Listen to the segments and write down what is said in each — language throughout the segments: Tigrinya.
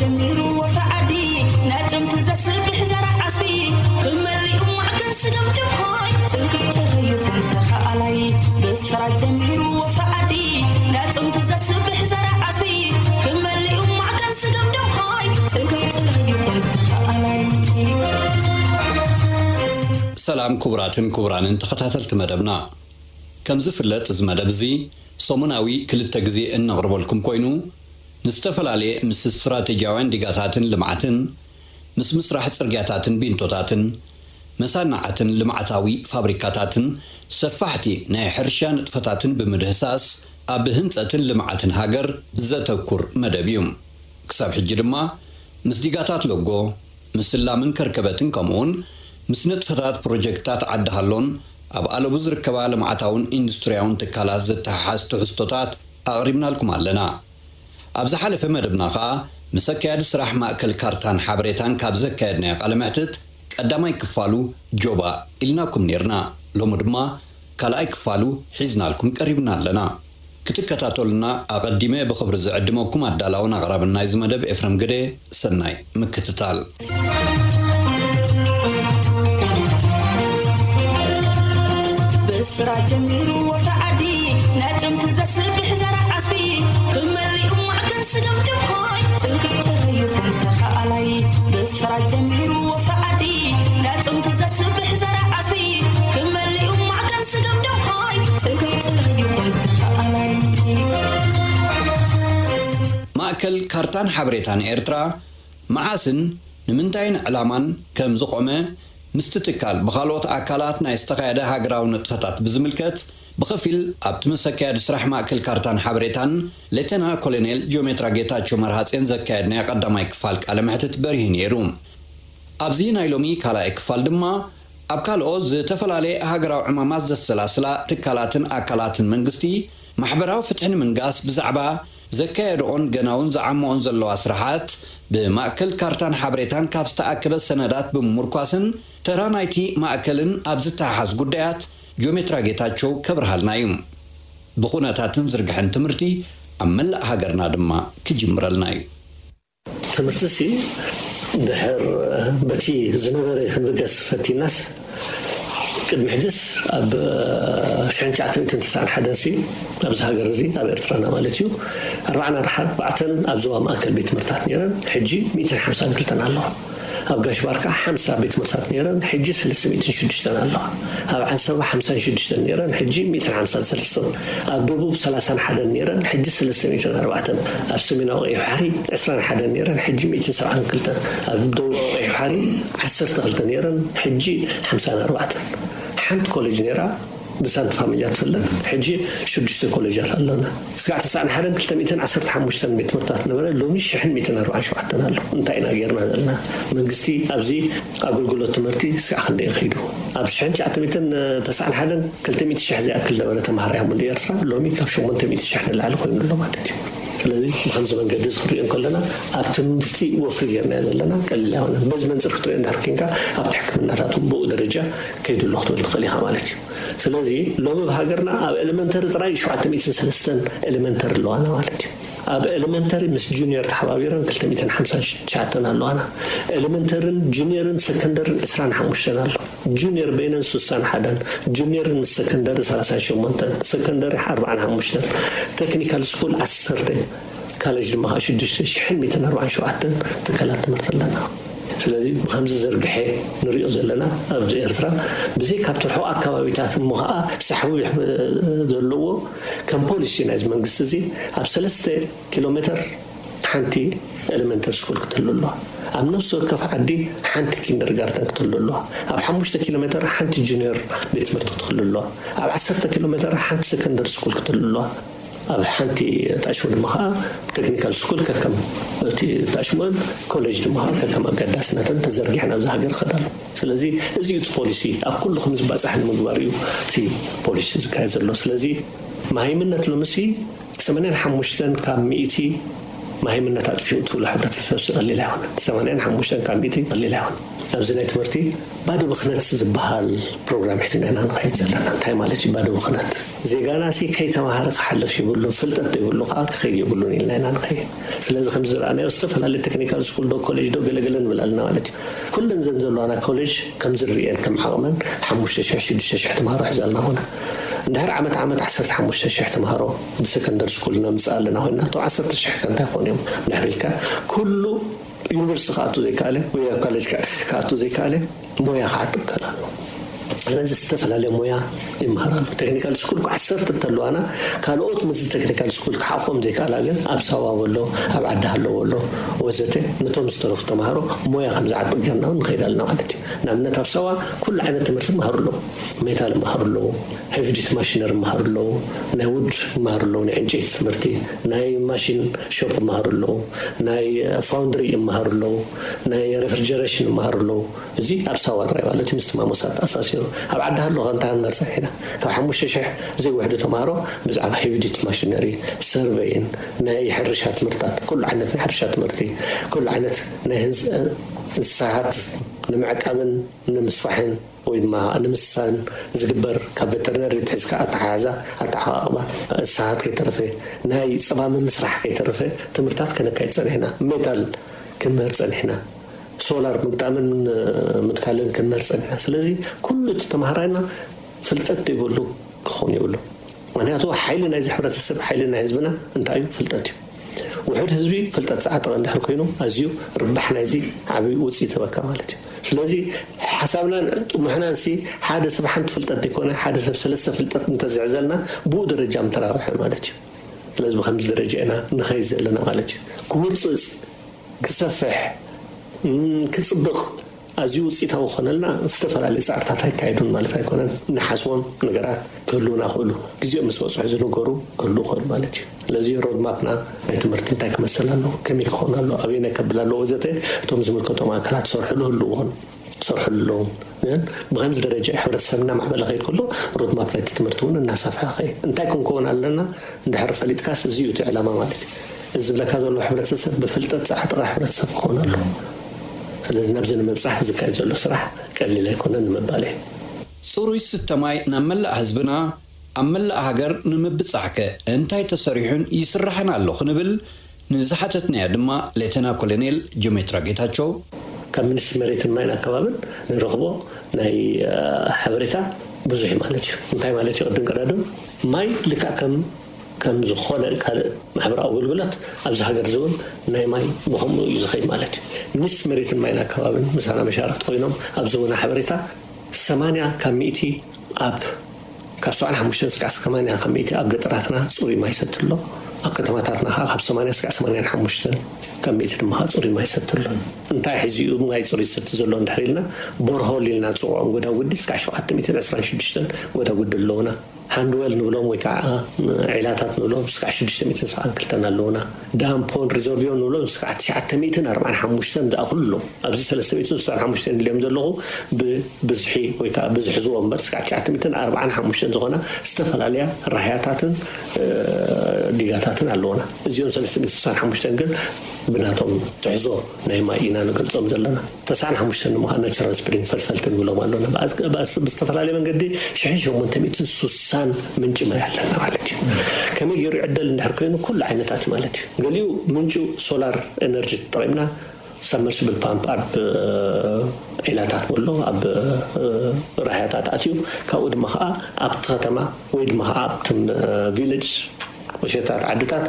ጀሚሩ ወፍሪ ዓዲ ናይ ጥንቲ ዘስብሕ ዘርኢ ዓስቢ ክመሊኡ ማዕከን ስገም ደምሃይ ጽንክርትር ይኹን ተኸኣላይ ብስራት ጀሚሩ ወፍሪ ዓዲ ናይ ጥንቲ ዘስብሕ ዘርኢ ዓስቢ ክመሊኡ ማዕከን ስገም ደምሃይ ጽንክርትር ይኹን ተኸኣላይ። ሰላም ክቡራትን ክቡራንን ተኸታተልቲ መደብና። ከም ዝፍለጥ እዚ መደብ እዚ ሰሙናዊ ክልተ ግዜ እነቕርበልኩም ኮይኑ ንዝተፈላለየ ምስ ስትራቴጂያውያን ዲጋታትን ልምዓትን፣ ምስ ምስራሕ ጽርግያታትን ቢንቶታትን፣ መሳናዕትን ልምዓታዊ ፋብሪካታትን ሰፋሕቲ ናይ ሕርሻ ንጥፈታትን ብምድህሳስ ኣብ ህንጸትን ልምዓትን ሃገር ዘተኩር መደብ እዩ። ክሳብ ሕጂ ድማ ምስ ዲጋታት ሎጎ፣ ምስ ስላምን ከርከበትን ከምኡውን ምስ ንጥፈታት ፕሮጀክትታት ዓዲ ሃሎን ኣብ ኣለቡ ዝርከባ ልምዓታውን ኢንዱስትሪያውን ትካላት ዝተሓሓዝ ትሕዝቶታት ኣቕሪብናልኩም ኣለና። ኣብ ዝሓለፈ መደብና ኸኣ ምስ ኣካያዲ ስራሕ ማእከል ካርታን ሓበሬታን ካብ ዘካየድናዮ ቃለ መሕትት ቀዳማይ ክፋሉ ጆባ ኢልናኩም ኔርና። ሎሚ ድማ ካልኣይ ክፋሉ ሒዝናልኩም ቀሪብና ኣለና። ክትከታተሉና ኣቐዲመ ብኽብሪ ዝዕድመኩም ኣዳላውን ኣቕራብን ናይዚ መደብ ኤፍረም ግደ። ሰናይ ምክትታል። ብስራ ጀሚሩ ወፍሪ ዓዲ ናይ ጥንቲ ዘስብሕ ዘርኢ ዓስቢ ክመሊኡ ማዕከን ስገም ደምሃይ ጽንክርትር ይኹን ተኸኣላይ ብስራ ጀሚሩ ወፍሪ ዓዲ ናይ ጥንቲ ዘስብሕ ዘርኢ ዓስቢ ክመሊኡ ማዕከን ስገም ደምሃይ ጽንክርትር ይኹን ተኸኣላይ። ማእከል ካርታን ሓበሬታን ኤርትራ መዓስን ንምንታይን ዕላማን ከም ዝቖመ ምስቲ ትካል ብኻልኦት ኣካላት ናይ ዝተኻየደ ሃገራዊ ንጥፈታት ብዝምልከት ብኸፊል ኣብቲ ምስ ኣካያዲ ስራሕ ማእከል ካርታን ሓበሬታን ሌተና ኮሎኔል ጂኦሜትራ ጌታቸው መርሃጼን ዘካየድናዮ ቀዳማይ ክፋል ቃለ መሕትት በሪሁ ነይሩ። ኣብዚ ናይ ሎሚ ካልኣይ ክፋል ድማ ኣብ ካልኦት ዝተፈላለየ ሃገራዊ ዕማማት ዘሰላስላ ትካላትን ኣካላትን መንግስቲ ማሕበራዊ ፍትሒ ንምንጋስ ብዛዕባ ዘካየድኦን ገናውን ዝዓመኦን ዘለዋ ስራሓት ብማእከል ካርታን ሓበሬታን ካብ ዝተኣከበ ሰነዳት ብምሙርኳስን ተራ ናይቲ ማእከልን ኣብ ዝተሓሓዝ ጉዳያት ጂኦሜትራ ጌታቸው ከብርሃልና እዩ። ብኹነታትን ዝርግሐን ትምህርቲ ኣብ መላእ ሃገርና ድማ ክጅምረልና እዩ። ትምህርትሲ ድሕር በቲ ዝነበረ ክንብገስ ፈቲናስ ቅድሚ ሕጅስ ኣብ ሽሕን ትሽዓተ ሚእትን ተስዓን ሓደን ሲ ኣብዚ ሃገር እዚ ኣብ ኤርትራና ማለት እዩ ኣርባዓን ኣርባዕተን ኣብ ዞባ ማእከል ቤት ትምህርታት ነይረን ሕጂ ሚእትን ሓምሳን ክልተን ኣለዋ። ኣብ ጋሽ ባርካ ሓምሳ ቤት ትምህርታት ነይረን ሕጂ ሰለስተ ሚእትን ሽዱሽተን ኣለዋ። ኣብ ዓሰባ ሓምሳን ሽዱሽተን ነይረን ሕጂ ሚእትን ሓምሳን ሰለስተን። ኣብ ደቡብ ሰላሳን ሓደን ነይረን ሕጂ ሰለስተ ሚእትን ኣርባዕተን። ኣብ ሰሜናዊ ቀይሕ ባሕሪ ዕስራን ሓደን ነይረን ሕጂ ሚእትን ሰብዓን ክልተን። ኣብ ደቡብ ቀይሕ ባሕሪ ዓሰርተ ክልተ ነይረን ሕጂ ሓምሳን ኣርባዕተን። ሓንቲ ኮሌጅ ነይራ ብሳንቲ ፋሚልያ ትፍለጥ ሕጂ ሽዱሽተ ኮሌጃት ኣለና። ስጋዕ ተስዓን ሓደን ክልተ ሚእትን ዓሰርተ ሓሙሽተን ቤት ትምህርታት ነበረ ሎሚ ሽሕን ሚእትን ኣርባዓን ሸውዓተን ኣሎ። እንታይ ኢና ጌርና ዘለና? መንግስቲ ኣብዚ ኣገልግሎት ትምህርቲ ስጋዕ ክንደይ ከይዱ? ኣብ ሽሕን ትሽዓተ ሚእትን ተስዓን ሓደን ክልተ ሚእቲ ሽሕ ዝኣክል ነበረ ተምሃራይ ኣብ ሙሉእ ኤርትራ ሎሚ ካብ ሸሞንተ ሚእቲ ሽሕ ንላዕሊ ኮይኑ ኣሎ ማለት እዩ። ስለዚ ብከምዚ መንገዲ እዚ ክንሪኦ እንከለና ኣብ ትምህርቲ ወፍሪ ጌርናዮ ዘለና ቀሊል ኣይኮነን። በዚ መንፅር ክትሪኦ እንዳር ኪንካ ኣብቲ ሕክምናታት እውን ብኡ ደረጃ ከይዱ ኣሎ ክትብል ትኽእል ኢኻ ማለት እዩ። ስለዚ ሎሚ ኣብ ሃገርና ኣብ ኤሌመንተሪ ጥራይ ሸውዓተ ሚእትን ሰለስተን ኤሌመንተሪ ኣለዋና ማለት እዩ። ኣብ ኤሌመንተሪ ምስ ጁኒየር ተሓባቢረን ክልተ ሚእትን ሓምሳን ትሽዓተን ኣለዋና። ኤሌመንተርን ጁኒየርን ሰከንደርን ዕስራን ሓሙሽተን ኣሎ። ጁኒየር በይነን ሱሳን ሓደን፣ ጁኒየርን ምስ ሰከንደሪ ሰላሳን ሸሞንተን፣ ሰከንደሪ ኣርባዓን ሓሙሽተን፣ ቴክኒካል ስኩል ዓሰርተ፣ ካለጅ ድማ ኸዓ ሽዱሽተ ሽሕን ሚእትን ኣርባዓን ሸውዓተን ትካላት ትምህርቲ ኣለና። ስለዚ ብከምዚ ዘርግሐ ንሪኦ ዘለና ኣብዚ ኤርትራ ብዘይ ካብቲ ርሑቕ ኣካባቢታት እሞ ኸዓ ሳሕቢ ዘለዎ ከም ፖሊሲ ናይዚ መንግስቲ እዚ ኣብ ሰለስተ ኪሎ ሜተር ሓንቲ ኤሌመንተሪ ስኩል ክትህሉ ኣለዋ። ኣብ ነፍሲ ወከፍ ዓዲ ሓንቲ ኪንደርጋርተን ክትህሉ ኣለዋ። ኣብ ሓሙሽተ ኪሎ ሜተር ሓንቲ ጁኒየር ቤት ትምህርቲ ክትህሉ ኣለዋ። ኣብ ዓሰርተ ኪሎ ሜተር ሓንቲ ሰከንደሪ ስኩል ክትህሉ ኣለዋ። ኣብ ሓንቲ ጣሽሙ ድማ ኸዓ ቴክኒካል ስኩል ከከም እቲ ጣሽሙን ኮሌጅ ድማ ኸዓ ከከም ኣገዳስነተን ተዘርጊሐን ኣብዚ ሃገር ይኸዳ ኣሎ። ስለዚ እዚ እዩ እቲ ፖሊሲ ኣብ ኩሉ ከም ዝባፃሕ ንምግባር እዩ እቲ ፖሊሲ ዝካየድ ዘሎ። ስለዚ መሃይምነት ሎምሲ ሰማንያን ሓሙሽተን ካብ ሚእቲ ሃይምነት ኣጥፊኡ ትብሎ ሕብረተሰብ ቀሊል ኣይኮነን። ሰማንያን ሓሙሽተን ካብ ሚእቲ ቀሊል ኣይኮነን። ኣብዚ ናይ ትምህርቲ ባዶ ብኽነት ዝበሃል ፕሮግራም ሒዝና ኢና ንኸይድ ዘለና። እንታይ ማለት እዩ ባዶ ብኽነት? ዜጋና ሲ ከይተማሃረ ክሓልፍ ይብሉ፣ ፍልጠት ዘይብሉ ከዓ ክኸይድ የብሉን ኢልና ኢና ንኸይድ። ስለዚ ከምዚ ዝረኣናዮ ዝተፈላለዩ ቴክኒካል ስኩል ዶ ኮሌጅ ዶ ገለገለ ንብል ኣለና ማለት እዩ። ኩለን ዘን ዘለዋና ኮሌጅ ከም ዝርእየን ከም ዓቕመን ሓሙሽተ ሽሕ ሽዱሽተ ሽሕ ተምሃሮ ሒዛ ኣለና ኮይና፣ እንድሕር ዓመት ዓመት ዓሰርተ ሓሙሽተ ሽሕ ተምሃሮ ብሰከንደሪ ስኩል ነምፅእ ኣለና ኮይና፣ እቶም ዓሰርተ ሽሕ ከ እንታይ ክኾኑ እዮም? ድሕር ኢልካ ኩሉ ዩኒቨርሲቲ ክኣቱ ዘይከኣለ ወይ ኣብ ኮሌጅ ክኣቱ ዘይከኣለ ሞያ ክዓጥብ ከላሉ። ስለዚ ዝተፈላለየ ሞያ ይመሃር ኣሎ። ቴክኒካል ስኩል እኮ ዓሰርተ እንተለዋና፣ ካልኦት ምስዚ ቴክኒካል ስኩል ክሓቆም ዘይከኣላ ግን ኣብ ሳዋ ኣሎ፣ ኣብ ዓዲ ሃለዎ ኣሎ ወዘተ፣ ነቶም ዝተረፉ ተምሃሮ ሞያ ከም ዝዓጥቕ ጌርና እውን ንኸይድ ኣለና ማለት እዩ። ንኣብነት ኣብ ሳዋ ኩሉ ዓይነት ትምህርቲ ይመሃሩ ኣለዉ። ሜታል ይመሃሩ ኣለዉ፣ ሄቪ ዲቲ ማሽነሪ ይመሃሩ ኣለዉ፣ ናይ ውድ ይመሃሩ ኣለዉ፣ ናይ ዕንጨይቲ ትምህርቲ፣ ናይ ማሽን ሾፕ ይመሃሩ ኣለዉ፣ ናይ ፋውንድሪ ይመሃሩ ኣለዉ፣ ናይ ሬፍሪጀሬሽን ይመሃሩ ኣለዉ። እዚ ኣብ ሳዋ ጥራይ ማለት እዩ፣ ምስቲ ማሞሳት ኣሳሲሩ። ኣብ ዓዲ ሃሎ ከ እንታይ ክንመርጽ ኢና? ካብ ሓሙሽተ ሽሕ ዘይውሕዱ ተምሃሮ ብዛዕባ ሄቪ ዲቲ ማሽነሪ፣ ሰርቬይን፣ ናይ ሕርሻ ትምህርታት፣ ኩሉ ዓይነት ናይ ሕርሻ ትምህርቲ፣ ኩሉ ዓይነት ናይ ህንጽ-፣ እንስሳት ንምዕቃብን ንምስፋሕን ወይ ድማ ንምስሳን ዝግበር፣ ካብ ቬተርነሪ ትሕዝካ ኣተሓሕዛ፣ ኣተዓቓቕባ እንስሳት ከይተረፈ፣ ናይ ጸባ ምምስራሕ ከይተረፈ ትምህርታት ከነካይድ ጸኒሕና። ሜታል ክንምህር ጸኒሕና። ሶላር ምግጣምን ምትካልን ክንምህር ጸኒሕና። ስለዚ ኩሉ እቲ ተምሃራይና ፍልጠት ዘይብሉ ክኸውን የብሉ። ምክንያቱ ሓይሊ ናይዚ ሕብረተሰብ፣ ሓይሊ ናይ ህዝብና እንታይ እዩ? ፍልጠት እዩ። ውሑድ ህዝቢ ፍልጠት ዝዓጠቐ እንድሕር ኮይኑ፣ ኣዝዩ ርባሕ ናይዚ ዓብዪ ውፅኢት ተበካ ማለት እዩ። ስለዚ ሓሳብናን ጥሙሕናን ሲ ሓደ ሰብ ሓንቲ ፍልጠት ዘይኮነ፣ ሓደ ሰብ ሰለስተ ፍልጠት እንተዝሕዘልና፣ ብኡ ደረጃ ምተራብሐ ማለት እዩ። ስለዚ ብከምዚ ደረጃ ኢና ንኸይድ ዘለና ማለት እዩ። ክውርፅፅ፣ ክሰፍሕ፣ እም፣ ክፅብቕ፣ ኣዝዩ ውፅኢታዊ ክኾነልና ዝተፈላለዩ ፃዕርታት ኣይካየዱን ማለት ኣይኮነን። ንሓስቦም ነገራት ክህልዉና ክእሉ፣ ግዜኦም ምስ በፅሑ ዝንገሩ ክህልዉ ክእሉ ማለት እዩ። ስለዚ ሮድማፕና ናይ ትምህርቲ እንታይ ክመስል ኣለዎ፣ ከመይ ክኸውን ኣለዎ፣ ኣበየናይ ከብል ኣለዎ ወዘተ፣ እቶም ዝምልከቶም ኣካላት ዝሰርሕሉ ህልው ይኾኑ፣ ክሰርሕሉ ኣለዎም። ግን ብኸምዚ ደረጃ ሕብረተሰብ እናማዕበለ ከይድ ከሎ፣ ሮድማፕ ናይቲ ትምህርቲ እውን እናሰፍሐ ከይድ። እንታይ ክንከውን ኣለና እንድሕር ፈሊጥካስ፣ እዚ እዩ እቲ ዕላማ ማለት እዩ። እዚ ዝብለካ ዘሎ ሕብረተሰብ ብፍልጠት ዝዓጠቐ ሕብረተሰብ ክኸውን ኣለዎ። ስለዚ ናብዚ ንምብፃሕ ዝካየድ ዘሎ ስራሕ ቀሊል ኣይኮነን ንምባል እዩ። ጽሩይ ስተ ማይ ናብ መላእ ህዝብና፣ ኣብ መላእ ሃገር ንምብጻሕከ እንታይ ተሰሪሑን ይስራሕን ኣሎ ክንብል ንዝሓተትናዮ ድማ ሌተና ኮሎኔል ጆሜትራ ጌታቸው፣ ካብ ሚኒስትሪ መሬትን ማይን ኣከባብን ንረኽቦ ናይ፣ እ፣ ሓበሬታ ብዙሕ እዩ ማለት እዩ። እንታይ ማለት እዩ? ቅድም ቀዳድም ማይ ልክዕ ከም፣ ከም ዝኾነ ካልእ ማሕበራዊ ኣገልግሎት ኣብዚ ሃገር እዚ እውን ናይ ማይ ብኸምኡ እዩ ዝኸይድ ማለት እዩ። ሚኒስትሪ መሬትን ማይን ኣከባብን ምሳና መሻርክቲ ኮይኖም ኣብ ዝህቡና ሓበሬታ ሰማንያ ካብ ሚእቲ ኣብ፣ ካብ ሰብዓን ሓሙሽተን እስካዕ ሰማንያ ካብ ሚእቲ ኣብ ገጠራትና ጽሩይ ማይ ይሰቲ ኣሎ። ኣብ ከተማታትና ከዓ ካብ ሰማንያ እስካዕ ሰማንያን ሓሙሽተን ካብ ሚእቲ ድማ ከዓ ጽሩይ ማይ ይሰቲ ኣሎ። እንታይ ሒዙ እዩ ማይ ጽሩይ ዝሰቲ ዘሎ እንድሕር ኢልና፣ ቦርሆል ኢልና ንጽውዖም ጎዳጉዲ እስካዕ ሸውዓተ ሚእትን ዕስራን ሽዱሽተን ጎዳጉዲ ኣለውና። ሃንድወል ንብሎም ወይ ከዓ ዒላታት ንብሎም እስካዕ ሽዱሽተ ሚእትን ሰብዓን ክልተን ኣለውና። ዳም ፖንድ ሪዘርቪዮ ንብሎም እስካዕ ትሽዓተ ሚእትን ኣርባዓን ሓሙሽተን ዝኣኽሉ ኣለዉ። ኣብዚ ሰለስተ ሚእትን ስሳን ሓሙሽተን ኢለዮም ዘለኹ፣ ብብዝሒ ወይ ከዓ ብዝሕዝዎ እምበር፣ እስካዕ ትሽዓተ ሚእትን ኣርባዓን ሓሙሽተን ዝኾና ዝተፈላለያ ራህያታትን፣ እ፣ ዲጋታትን ኣለዉና። እዚኦም ሰለስተ ሚእትን ስሳን ሓሙሽተን ግን ብናቶም ትሕዞ ናይ ማይ ኢና ንገልጾም ዘለና። ተስዓን ሓሙሽተን ድማ ናቹራል ስፕሪንግ ፈልፈልቲ ንብሎም ኣለና። ብኣዝ-፣ ብኣዝ-፣ ብዝተፈላለየ መንገዲ ሽሕን ሸሞንተ ሚእትን ስሳን ምንጪ ማይ ኣለና ማለት እዩ። ከመይ ገይሩ ይዕደል እንድሕር ኮይኑ፣ ኩሉ ዓይነታት ማለት እዩ። ገሊኡ ምንጩ ሶላር ኤነርጂ ተጠቒምና፣ ሰብመርሲብል ፓምፕ ኣብ፣ እ፣ ዒላታት ንብሎ፣ ኣብ፣ እ፣ ራህያታት ኣትዩ፣ ካብኡ ድማ ከዓ ኣብቲ ከተማ ወይ ድማ ከዓ ኣብቶም፣ እ፣ ቪሌጅ፣ ቁሸታት ዓድታት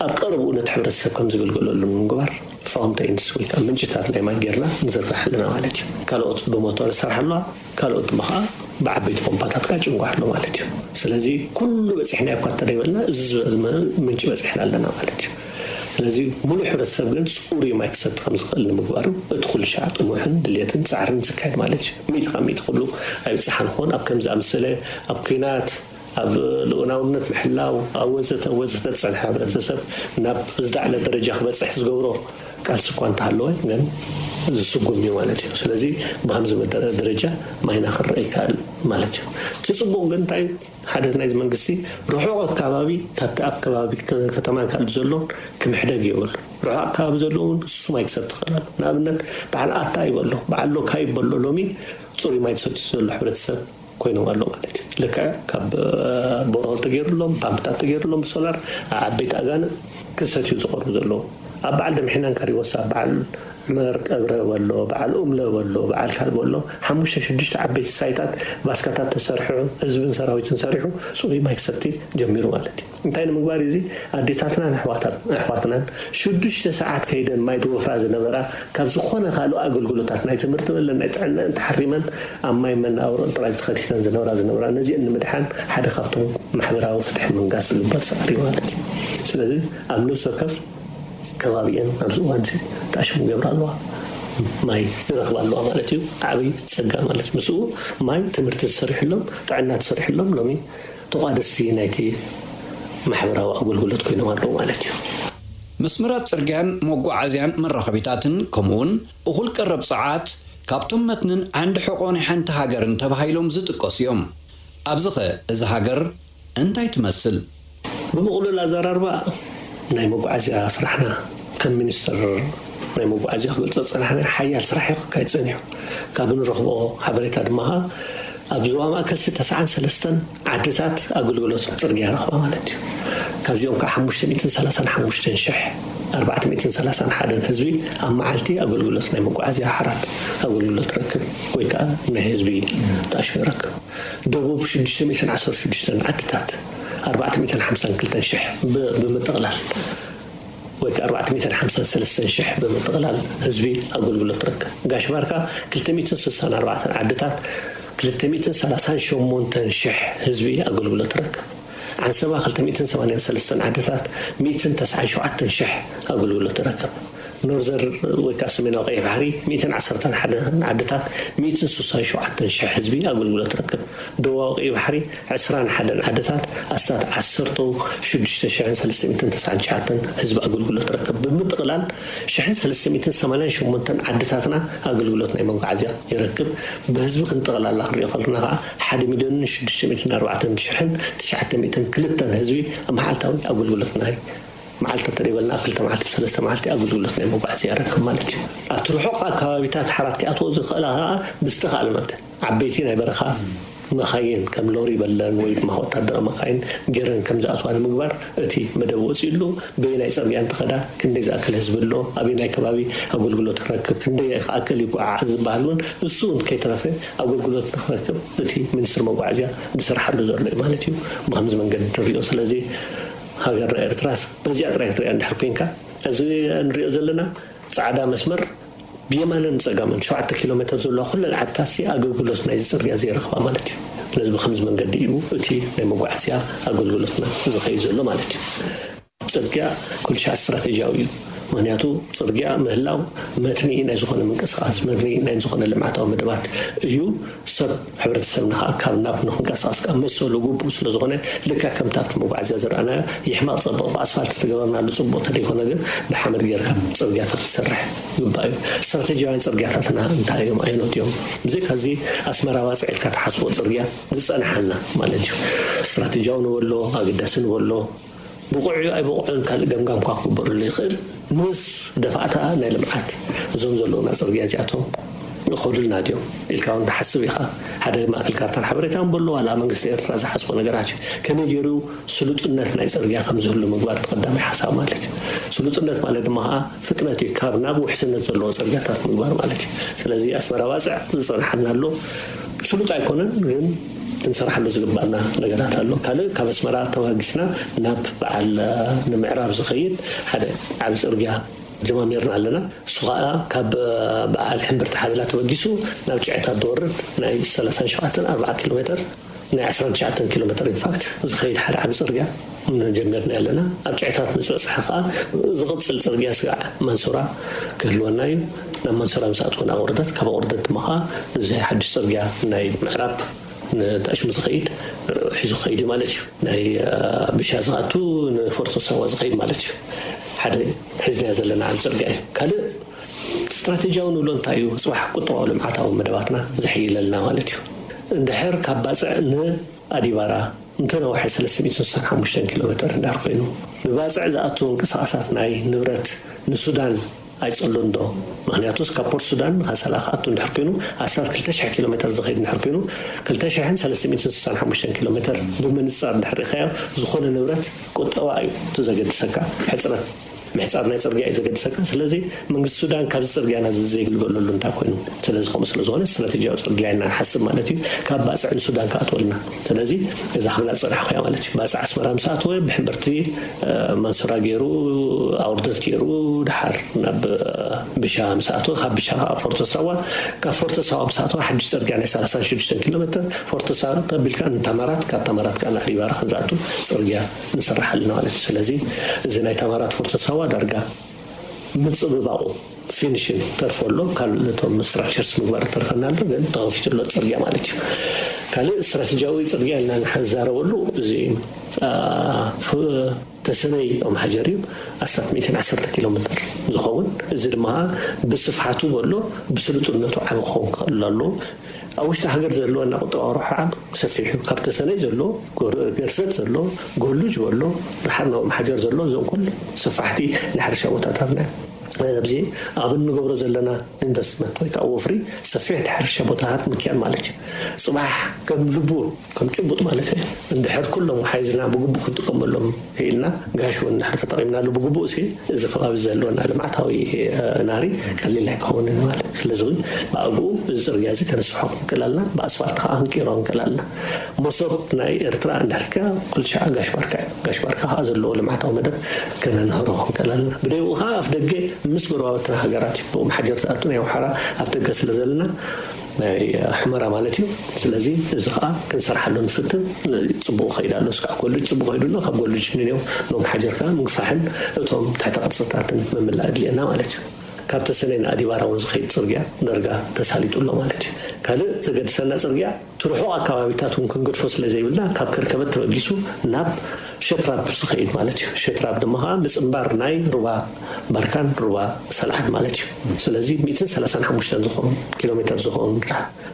ኣብ ቀረብኡ ነቲ ሕብረተሰብ ከም ዝግልገለሉ ንምግባር ፋውንተይንስ ወይ ከዓ ምንጭታት ናይ ማይ ጌርና ንዝርጋሕ ኣለና ማለት እዩ። ካልኦት ብሞቶር ይሰርሓ ኣለዋ፣ ካልኦት ድማ ከዓ ብዓበይቲ ፖምፓታት ከዓ ጭንጓሕ ኣሎ ማለት እዩ። ስለዚ ኩሉ በፂሕና እኳ እንተደይበልና፣ እዚ ዝበለ ምንጪ በፂሕና ኣለና ማለት እዩ። ስለዚ ሙሉእ ሕብረተሰብ ግን ፅሩይ ማይ ክሰቲ ከም ዝኽእል ንምግባሩ እቲ ኩሉ ሻዕ ጥሙሕን ድልየትን ፃዕርን ዝካየድ ማለት እዩ። ሚእቲ ካብ ሚእቲ ኩሉ ኣይብፅሓን ክኾን። ኣብ ከምዚ ኣምሰለ ኣብ ኲናት ኣብ ልኡላውነት ምሕላው፣ ኣብ ወዘተ ወዘተ ዝጸንሐ ሕብረተሰብ ናብ ዝለዓለ ደረጃ ክበጽሕ ዝገብሮ ቃልሲ እኳ እንተሃለወ፣ ግን ዝስጉም እዩ ማለት እዩ። ስለዚ ብኸምዚ መደረ-፣ ደረጃ ማይና ክረአ ይከኣል ማለት እዩ። እቲ ጽቡቕ ግን እንታይ፣ ሓደ ናይዚ መንግስቲ ርሑቕ ኣካባቢ፣ ካብቲ ኣብ ከባቢ ከ-፣ ከተማ ካልእ ዘሎ ክምሕደግ የብሉ። ርሑቕ ኣካባቢ ዘሎ እውን ንሱ ማይ ክሰቲ ይኽእል ኣሎ። ንኣብነት በዓል ኣታ ይበሎ፣ በዓል ሎካ ይበሎ፣ ሎሚ ጽሩይ ማይ ዝሰቲ ዘሎ ሕብረተሰብ ኮይኖም ኣለዉ ማለት እዩ። ልክዕ ካብ፣ እ፣ ቦርሆል ተገይሩሎም፣ ፓምፕታት ተገይሩሎም ብሶላር ኣብ ዓበይቲ ኣጋንእ ክሰትዩ ዝቐርቡ ዘለዉ። ኣብ በዓል ደምሒናን ካሪቦሳ፣ በዓል መር ቀብረ በሎ፣ በዓል ኡምለ በሎ፣ በዓል ካልእ በሎ፣ ሓሙሽተ ሽዱሽተ ዓበይቲ ሳይታት ባስካታት ተሰርሑ፣ ህዝብን ሰራዊትን ሰሪሑ ጽሩይ ማይ ክሰቲ ጀሚሩ ማለት እዩ። እንታይ ንምግባር እዚ ኣዴታትናን ኣሕዋታት-፣ ኣሕዋትናን ሽዱሽተ ሰዓት ከይደን ማይ ዝወፍራ ዝነበራ፣ ካብ ዝኾነ ካልእ ኣገልግሎታት ናይ ትምህርቲ በለን ናይ ጥዕናን ተሓሪመን ኣብ ማይ መነባብሮን ጥራይ ተኸቲተን ዝነበራ ዝነበራ፣ ነዚአን ንምድሓን ሓደ ካብቶም ማሕበራዊ ፍትሒ ምንጋስ ዝግበር ጻዕሪ ማለት እዩ። ስለዚ ኣብ ነፍሲ ወከፍ ከባቢአን ኣብዚ እዋን እዚ ተኣሽሙ ገብራ ኣለዋ፣ ማይ ይረኽባ ኣለዋ ማለት እዩ። ዓብዪ ጸጋ ማለት እዩ። ምስኡ ማይ ትምህርቲ ተሰሪሕሎም፣ ጥዕና ተሰሪሕሎም ሎሚ ተቋደስቲ ናይቲ ማሕበራዊ ኣገልግሎት ኮይኖም ኣለዉ ማለት እዩ። መስመራት ጽርግያን መጓዓዝያን መራኸቢታትን ከምኡውን እኹል ቀረብ ጸዓት ካብቶም መትንን ዓንዲ ሕቖ ናይ ሓንቲ ሃገርን ተባሂሎም ዝጥቀሱ እዮም። ኣብዚኸ እዚ ሃገር እንታይ ትመስል? ብብቕሉል ኣዘራርባ ናይ መጓዓዝያ ስራሕና ከም ሚኒስትር ናይ መጓዓዝያ ክገልጾ ዝጸናሕና ሓያል ስራሕ እዩ ክካየድ ጸኒሑ። ካብ እንረኽቦ ሓበሬታ ድማ ኸኣ ኣብ ዞባ ማእከል ተስዓን ሰለስተን ዓድታት ኣገልግሎት ጽርግያ ረኽባ ማለት እዩ። ካብዚኦም ከዓ ሓሙሽተ ሚእትን ሰላሳን ሓሙሽተን ሽሕ፣ ኣርባዕተ ሚእትን ሰላሳን ሓደን ህዝቢ ኣብ መዓልቲ ኣገልግሎት ናይ መጓዓዝያ ሓራት ኣገልግሎት ረክብ ወይ ከዓ ናይ ህዝቢ ተኣሽሙ ይረክብ። ደቡብ ሽዱሽተ ሚእትን ዓሰርተ ሽዱሽተን ዓድታት ኣርባዕተ ሚእትን ሓምሳን ክልተን ሽሕ ብ-፣ ብምጥቕላል ወይ ከዓ ኣርባዕተ ሚእትን ሓምሳን ሰለስተን ሽሕ ብምጥቕላል ህዝቢ ኣገልግሎት ትረክብ። ጋሽ ባርካ ክልተ ሚእትን ስሳን ኣርባዕተን ዓድታት ክልተ ሚእትን ሰላሳን ሸሞንተን ሽሕ ህዝቢ ኣገልግሎት ትረክብ። ዓንሰባ ክልተ ሚእትን ሰማንያን ሰለስተን ዓድታት ሚእትን ተስዓን ሸውዓተን ሽሕ ኣገልግሎት ትረክብ። ኖርዘር ወይ ከዓ ሰሜናዊ ቀይሕ ባሕሪ ሚእትን ዓሰርተን ሓደን ዓድታት ሚእትን ስሳን ሸውዓተን ሽሕ ህዝቢ ኣገልግሎት ትረክብ። ደቡባዊ ቀይሕ ባሕሪ ዕስራን ሓደን ዓድታት ኣስታት ዓሰርተ ሽዱሽተ ሽሕን ሰለስተ ሚእትን ተስዓን ትሽዓተን ህዝቢ ኣገልግሎት ትረክብ። ብምጥቕላል ሽሕን ሰለስተ ሚእትን ሰማንያን ሸሞንተን ዓድታትና ኣገልግሎት ናይ መጓዓዝያ ይረክብ። ብህዝቢ ክንጠቕላላ ክንሪኦ ከለና ከዓ ሓደ ሚልዮንን ሽዱሽተ ሚእትን ኣርባዕተን ሽሕን ትሽዓተ ሚእትን ክልተን ህዝቢ መዓልታዊ ኣገልግሎት ናይ መዓልቲ ተሪበልና ኣብ ክልተ መዓልቲ ሰለስተ መዓልቲ ኣገልግሎት ናይ መጓዓዝያ ይረክብ ማለት እዩ። ኣብቲ ርሑቕ ኣካባቢታት ሓራት ክኣትዎ ዝኽእላ ከዓ ብዝተኻእለ መጠን ዓበይቲ ናይ በረኻ መኻይን ከም ሎሪ በለን ወይ ድማ ወታደራዊ መኻይን ገይረን ከም ዝኣትዋ ንምግባር እቲ መደብ ወፂኡ ኣሎ። በየናይ ፅርግያ እንተኸዳ ክንደይ ዝኣክል ህዝቢ ኣሎ፣ ኣበየናይ ከባቢ ኣገልግሎት ክረክብ፣ ክንደይ ክኣክል ይጓዓዓዝ ዝበሃል እውን እሱ እውን ከይተረፈ ኣገልግሎት ንክረክብ እቲ ሚኒስትሪ መጓዓዝያ ዝሰርሓሉ ዘሎ እዩ ማለት እዩ። ብከምዚ መንገዲ ንሪኦ። ስለዚ ሃገርና ኤርትራስ በዚኣ ጥራይ ክትሪኣ እንድሕር ኮንካ፣ እዚ እንሪኦ ዘለና ጻዕዳ መስመር ብየማንን ጸጋምን ሸውዓተ ኪሎ ሜተር ዘለዋ ኩለን ዓድታትሲ ኣገልግሎት ናይዚ ጽርግያ ዘይረኽባ ማለት እዩ። ስለዚ ብኸምዚ መንገዲ እዩ እቲ ናይ መጓዓዝያ ኣገልግሎትና ዝኸይድ ዘሎ ማለት እዩ። ጽርግያ ኩሉ ሻዕ ስትራቴጂያዊ እዩ። ምኽንያቱ ጽርግያ ምህላው መትንኢ ናይ ዝኾነ ምንቅስቓስ፣ መትንኢ ናይ ዝኾነ ልምዓታዊ መደባት እዩ። ሰብ፣ ሕብረተሰብና ከዓ ካብ ናብ ንክንቀሳቐስ ከዓ መሰሉ ግቡእ ስለ ዝኾነ፣ ልክዕ ከምቲ ኣብቲ መጓዓዝያ ዝረኣናዮ፣ ይሕመቕ ጸብቕ ብኣስፋልት ዝተገበርናሉ ጽቡቕ ተደይኮነ ግን ብሓመድ ጌርካ ጽርግያታት ክሰርሕ ይግባእ እዩ። ስትራቴጂያውያን ጽርግያታትና እንታይ እዮም? ኣየኖት እዮም? ብዘይካዚ ኣስመራ ባጽዕ ኢልካ ትሓስቦ ጽርግያ ዝጸንሓና ማለት እዩ። ስትራቴጂያዊ ንበሎ፣ ኣገዳሲ ንበሎ፣ ብቑዕ እዩ ኣይብቑዕን ካልእ ገምጋም እኳ ክግበረሉ ይኽእል። ምስ ደፋእታ ናይ ልምዓት እዞም ዘለዉና ጽርግያ እዚኣቶም ይኸዱልና ድዮም ኢልካ እውን ትሓስብ ኢኻ። ሓደ ማእከል ካርታን ሓበሬታን በሎ ዋላ መንግስቲ ኤርትራ ዝሓስቦ ነገራት እዩ። ከመይ ገይሩ ስሉጥነት ናይ ጽርግያ ከም ዝህሉ ምግባር እቲ ቀዳማይ ሓሳብ ማለት እዩ። ስሉጥነት ማለት ድማ ከዓ ፍጥነት እዩ። ካብ ናብ ውሕስነት ዘለዎ ጽርግያታት ምግባር ማለት እዩ። ስለዚ ኣስመራ ባጽዕ ዝጸንሓና ኣሎ። ስሉጥ ኣይኮነን፣ ግን ክንሰርሓሉ ዝግባእና ነገራት ኣሎ። ካልእ ካብ ኣስመራ ተበጊስና ናብ በዓል ንምዕራብ ዝኸይድ ሓደ ዓቢ ጽርግያ ጀማሚርና ኣለና። እሱ ኸኣ ካብ በዓል ሕምብርቲ ሓበላ ተበጊሱ ናብ ጨዕታት ዝወርድ ናይ ሰላሳን ሸውዓተን ኣርባዓ ኪሎ ሜተር፣ ናይ ዓሰርተ ትሽዓተ ኪሎ ሜተር ኢንፋክት ዝኸይድ ሓደ ዓቢ ጽርግያ ጀሚርና ኣለና። ኣብ ጨዕታት ምስ በጽሐ ኸኣ ዝቕጽል ጽርግያ ስጋዕ መንሱራ ክህልወና እዩ። ናብ መንሱራ ምስ ኣትወና ኣቑርደት፣ ካብ ኣቑርደት ድማ ኸኣ እዚ ሓድሽ ጽርግያ ናይ ምዕራብ ንጣሽሙ ዝኸይድ ሒዙ ክኸይድ እዩ ማለት እዩ። ናይ ብሻ ዝኣቱ ንፎርቶ ሳዋ ዝኸይድ ማለት እዩ። ሓደ ሒዝናዮ ዘለና ዓቢ ጽርግያ እዩ። ካልእ ስትራቴጂያዊ ንብሎ እንታይ እዩ? ጽባሕ ቁጠባዊ ልምዓታዊ መደባትና ዝሕይለልና ማለት እዩ። እንድሕር ካብ ባጽዕ ንኣዲባራ እንተነውሐ ሰለስተ ሚእትን ስሳን ሓሙሽተን ኪሎ ሜተር እንድሕር ኮይኑ፣ ብባጽዕ ዝኣቱ ምንቅስቓሳት ናይ ንብረት ንሱዳን ኣይጸሉን ዶ? ምኽንያቱስ ካብ ፖርት ሱዳን ንካሳላ ክኣቱ እንድሕር ኮይኑ፣ ኣስታት ክልተ ሽሕ ኪሎ ሜተር ዝኸይድ እንድሕር ኮይኑ፣ ክልተ ሽሕን ሰለስተ ሚእትን ስሳን ሓሙሽተን ኪሎ ሜተር ብምንጻር እንድሕር ርኢኻዮ፣ ዝኾነ ንብረት ቁጠባ እዩ እቲ ዘገድሰካ። ሕጽረት ምሕጻር ናይ ጽርግያ እዩ ዘገድሰካ። ስለዚ መንግስቲ ሱዳን ካብዚ ጽርግያና እዚ ዘይግልገለሉ እንታይ ኮይኑ? ስለዚ ከምኡ ስለ ዝኾነ ስትራቴጂያዊ ጽርግያ ኢና ንሓስብ ማለት እዩ። ካብ ባጽዕ ንሱዳን ክኣትወልና። ስለዚ እዛ ክብላ ዝጸናሕኩ እያ ማለት እዩ። ባጽዕ ኣስመራ ምስ ኣተወ ብሕምብርቲ መንሱራ ገይሩ ኣውርደት ገይሩ ድሓር ናብ ብሻ ምስ ኣተወ፣ ካብ ብሻ ካብ ፎርቶ ሳዋ፣ ካብ ፎርቶ ሳዋ ምስ ኣተወ ሓድሽ ጽርግያ ናይ ሰላሳን ሽዱሽተን ኪሎ ሜተር ፎርቶ ሳዋ ተቢልካ ንታማራት፣ ካብ ታማራት ከዓ ንኣዲባራ ከም ዝኣቱ ጽርግያ ንሰርሕ ኣለና ማለት እዩ። ስለዚ እዚ ናይ ታማራት ፎርቶ ሳዋ ዳርጋ ምጽብባቑ ፊኒሽን ተርፎ ኣሎ። ካልእ ነቶም ስትራክቸርስ ምግባር ተርፈና ኣሎ፣ ግን ተኸፊቱ ኣሎ ጽርግያ ማለት እዩ። ካልእ ስትራቴጂያዊ ጽርግያ ኢልና ንዛረበሉ እዚ ተሰነይ ኦም ሓጀር እዩ። ኣስታት ሚእትን ዓሰርተ ኪሎ ሜትር ዝኸውን፣ እዚ ድማ ብስፍሓቱ በሎ ብስሉጥነቱ ዓቢ ክኸውን ክኽእል ኣለዎ። ኣብ ውሽጢ ሃገር ዘለወና ቁጠባዊ ረብሓ ሰፊሕ እዩ። ካብ ተሰነይ ዘሎ፣ ገርሰት ዘሎ፣ ጎሉጅ በሎ፣ ድሓር ናብ ኦም ሓጀር ዘሎ፣ እዞም ኩሉ ሰፋሕቲ ናይ ሕርሻ ቦታታትና ኣብዚ ኣብ እንገብሮ ዘለና ኢንቨስትመንት ወይ ከዓ ወፍሪ ሰፊሕ ናይ ሕርሻ ቦታታት ምክያድ ማለት እዩ። ጽባሕ ከም ልቡ ከም ጭቡጥ ማለት እዩ። እንድሕር ኩሎም ሓይዝና ብግቡእ ክንጥቀመሎም ክኢልና፣ ጋሽ እውን እንድሕር ተጠቒምናሉ ብግቡእ ሲ፣ እዚ ከባቢ ዘለወና ልምዓታዊ ናሪ ቀሊል ኣይከውንን ማለት። ስለዚ እውን ብኣግኡ እዚ ጽርግያ እዚ ከነስፍሖ ክንክእል ኣለና፣ ብኣስፋልት ከዓ ክንቅይሮ ክንክእል ኣለና። መሶብ ናይ ኤርትራ እንድሕር ከ ኩልሻዕ ጋሽ ባርካ እዩ። ጋሽ ባርካ ከዓ ዘለዎ ልምዓታዊ መደብ ከነንህሮ ክንክእል ኣለና። ብደይኡ ከዓ ኣፍ ደገ ምስ ጎረባብትና ሃገራት እዩ። ብኦም ሓጀር ትኣቱ ናይ ኣምሓራ ኣፍ ደገ ስለ ዘለና ናይ ሕመራ ማለት እዩ። ስለዚ እዚ ከዓ ክንሰርሓሉ ንፍትን። ጽቡቕ ከይድ ኣሎ። እስካዕ ጎሉጅ ጽቡቕ ከይዱ ኣሎ። ካብ ጎሉጅ ንኔው ሎም ሓጀር ከዓ ምግፋሕን እቶም ትሕተ ቅርጽታትን ምምላእ ኣድልየና ማለት እዩ። ካብ ተሰነይ ንኣዲባራ እውን ዝኸይድ ጽርግያ ዳርጋ ተሳሊጡ ኣሎ ማለት እዩ። ካልእ ዘገድሰና ጽርግያ እቲ ርሑቕ ኣካባቢታት እውን ክንገድፎ ስለ ዘይብልና፣ ካብ ከርከበት ተበጊሱ ናብ ሸትራብ ዝኸይድ ማለት እዩ። ሸትራብ ድማ ከዓ ምጽንባር ናይ ሩባ ባርካን ሩባ ሰልዓት ማለት እዩ። ስለዚ ሚእትን ሰላሳን ሓሙሽተን ዝኾኑ ኪሎ ሜተር ዝኾኑ